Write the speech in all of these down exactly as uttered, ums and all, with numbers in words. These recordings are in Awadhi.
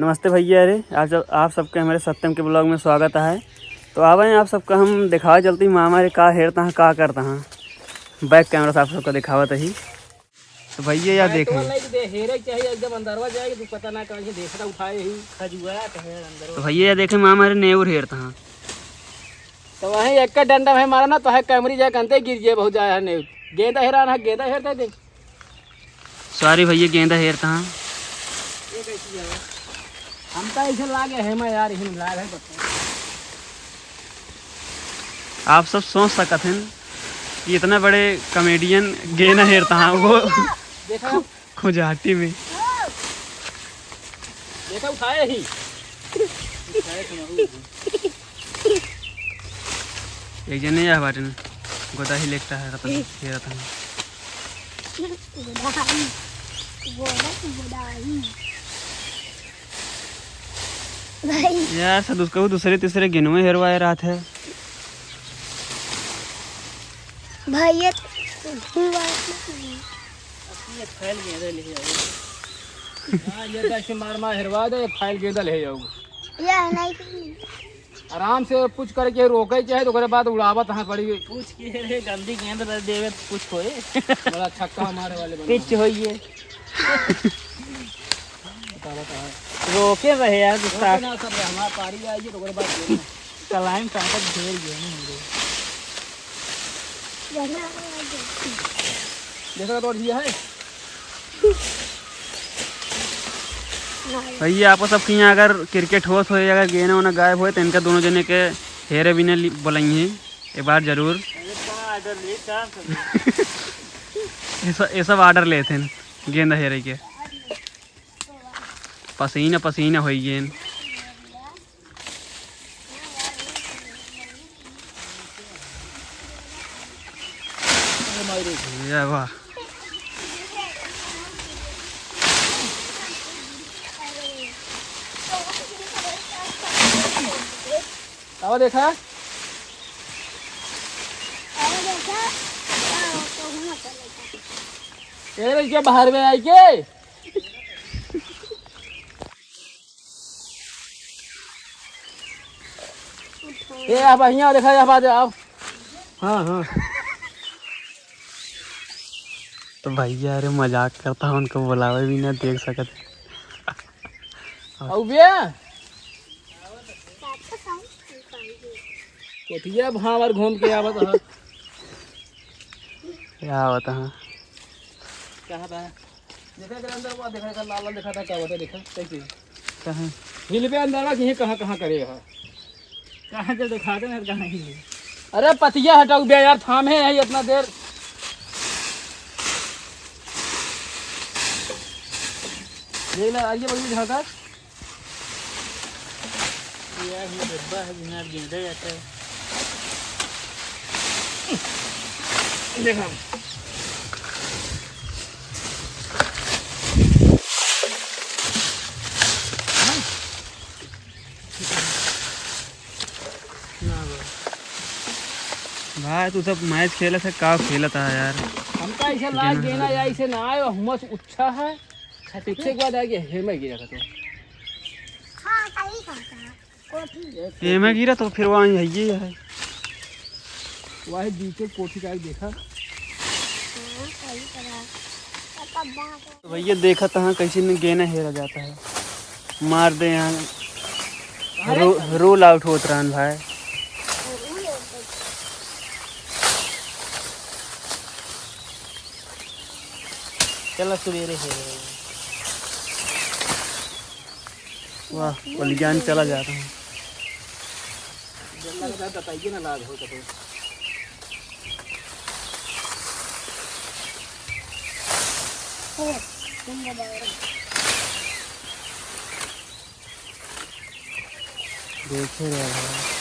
नमस्ते भइया रे, आप सब, आप सबके हमरे सत्यम के vlog में स्वागत है। तो आवे हैं आप सबका हम देखावे चलती मामा रे का हेरता है, का करता है। Back camera से आप सबका देखावत ही। तो भइया या भाई, देखे। तो लग दे, हेरे के चाहिए, एकदम अंदरवा जाए, तू पता ना कहाँ से देखता उठाए ही। खजुआ तो है अंदर। तो भइया या देखे मामा रे नेउर हेरता है। तो वहीं एक डंडा में मारा ना, तो है कैमरी जाए, कंते गिर जाए, बहुत जाए है नेउर। गेंदा हेरा ना, गेंदा हेरता है देख। Sorry भइया, गेंदा हेरता हाँ। ये कैसी है? हम तो ऐसे लागे है मैं यार, यही लाग है बच्चा। आप सब सोच सकत हैं कि इतना बड़े comedian गेंदा हेरता हाँ, वो देखा? खुजाटी में। देखा, उठाए ही। एक जने या बाटन गोदा ही लेकता है, रतन, ये रतन। गोदाही, गोदा की गोदाही। भाई। यार, सब उसका वो दूसरे तीसरे गिनवे हेरवाए रहत है। भाई, ये तू बात नहीं। अब ये फाइल गेंदा ले जाओ। हाँ, ये तो ऐसे मार मार हेरवा दे, फाइल गेंदा ले जाओ। ये है नहीं कि आराम से पूछ करके रोके चाहे तो ओकरे बाद उड़ावत हाँ पड़ी। पूछ के रे गंदी गेंद रह देवे तो कुछ होए। बड़ा छक्का मारे वाले बने। पिच होइए। बता, बता। रोके रहे यार, रोके गुस्सा। ना सब रे, हमारा पारी आइए तो ओकरे बाद गेंद। कलाई में कांटा घेर गया ना हमरे। देखा तो ये है। भैया, आपको सबके यहाँ अगर cricket होत होए, अगर गेना ओना गायब होए, तो इनका दोनों जने के हेरे बिना लि-, बोलाइए एक बार जरूर। अरे, कहाँ order ले, कहाँ सब? ये सब, ये सब order लेते हैं गेंद हेरे के। पसीना पसीना होई गेंद। ये वाह। आवा देखा। ए रे, क्या बाहर में आई के? ए, अब हियाँ देखा, अब आ जाओ। हाँ, हाँ। तो भैया, अरे मजाक करता है, उनको बुलावे भी ना देख सकत। अउ बे? कोठिया भावर घूम के आवत ह। क्या आवत ह? कहाँ बा? देखा एकरा अंदर बा, देखा, देखा, लाल लाल देखा था, का बता, देखा, कैसे? कहाँ? हिलबे अंदर बा कि ये कहाँ, कहाँ करे ह? कहाँ के देखा दे, मेरे कहाँ हिले? अरे पतिया हटाऊ बे यार, थामे है इतना देर। देख ले, आइए बगली झांका। ये है डब्बा है, बिना गेंदा जाता है। देखा। ना बा। भाई, तू सब match खेलत है, का खेलत है यार? हमका ऐसे लाग गेना या ऐसे ना आए, हुमस उच्छा है। पीछे के बाद आगे हेमे गिरा था तो। हाँ, सही कहता है। कोठी। हेमे गिरा तो फिर वहाँ यही है। वही बीचे कोठी का एक देखा। हाँ, सही करा। तो भैया देखत हैं कैसे न गेना हेरा जाता है। मार दे यहाँ। रो-, rule out होत रहन भाई। चला सुबेरे हेरे। वाह, वो ले जान चला जाता है। जल्ला के साथ बताइए ना, लाग हो तो। देखे रहे हैं।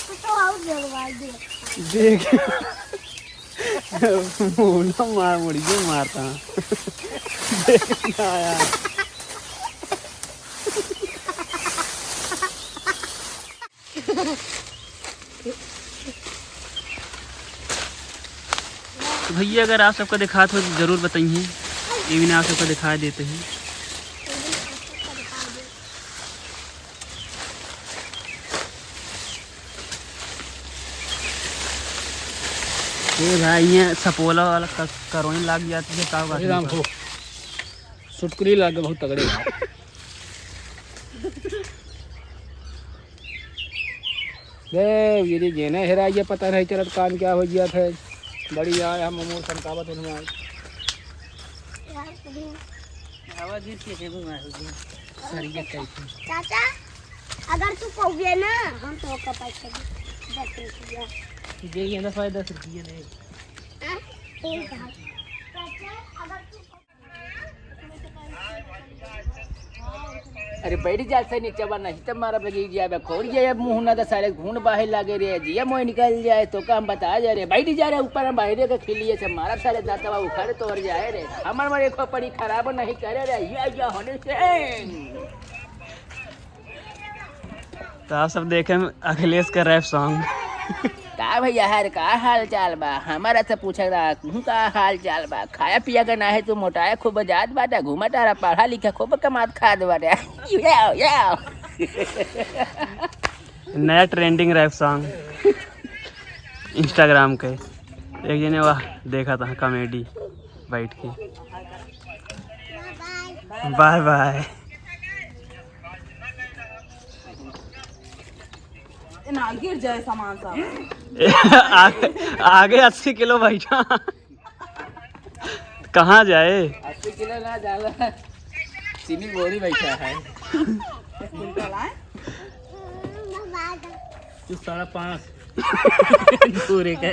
तो और जलवा दे। देख, मुंह ना मार, मुड़िए मारता। देख ना यार। तो भैया, अगर आप सबका दिखात हो तो जरूर बताइए, ये भी ना आप सबका दिखा देते हैं। ये भाई, ये सपोला वाला क-, करोइन लाग जाती है, का बात अरे राम नहीं। हो, सुटकुरी लाग बहुत तगड़े बा। दे, गिरी गेने हेरा, ये पता नहीं चलत कान क्या हो गया था। बड़ी आए हम अमूर सनकावत हमारे। आवाज गिर के हेबू मार हो गया। सरिया टाइप है। चाचा, अगर तू कहोगे ना, हम तो ओकर पैसे दे, दस रुपया। दे, ये दफा दस रुपये दे। हाँ? ठीक है। चाचा, अगर तू अरे बैठ जा से नीचे बा, नहीं तो मारब लगी जाए बे, खोल जाए मुंह ना तो सारे घून बाहर लागे रे, जिया मोय निकल जाए तो काम बता जा रे, बैठ जा रे ऊपर, हम बाहर के खिलिए से मारब सारे दांतवा उखाड़ तोड़ जाए रे, हमर मरे खोपड़ी खराब नहीं करे रे, या या होने से। तो आप सब देखे अखिलेश का rap song। का भैया हर का हाल चाल बा? हमारा से पूछे रहा, तू का हाल चाल बा? खाया पिया के ना है, तू मोटाए खूब जात बाटा, घूमत आ रहा, पढ़ा लिखा खूब कमात खात बाटा। यो, यो। नया trending rap song Instagram के। एक जने वाह देखा था comedy बैठ के। Bye bye। ए, ना गिर जाए सामान सब। आगे, आगे अस्सी किलो बैठा। कहाँ जाए? अस्सी किलो ना जाला। चीनी बोरी बैठा है। कुंटल आए? तू साढ़े पाँच। पूरे के।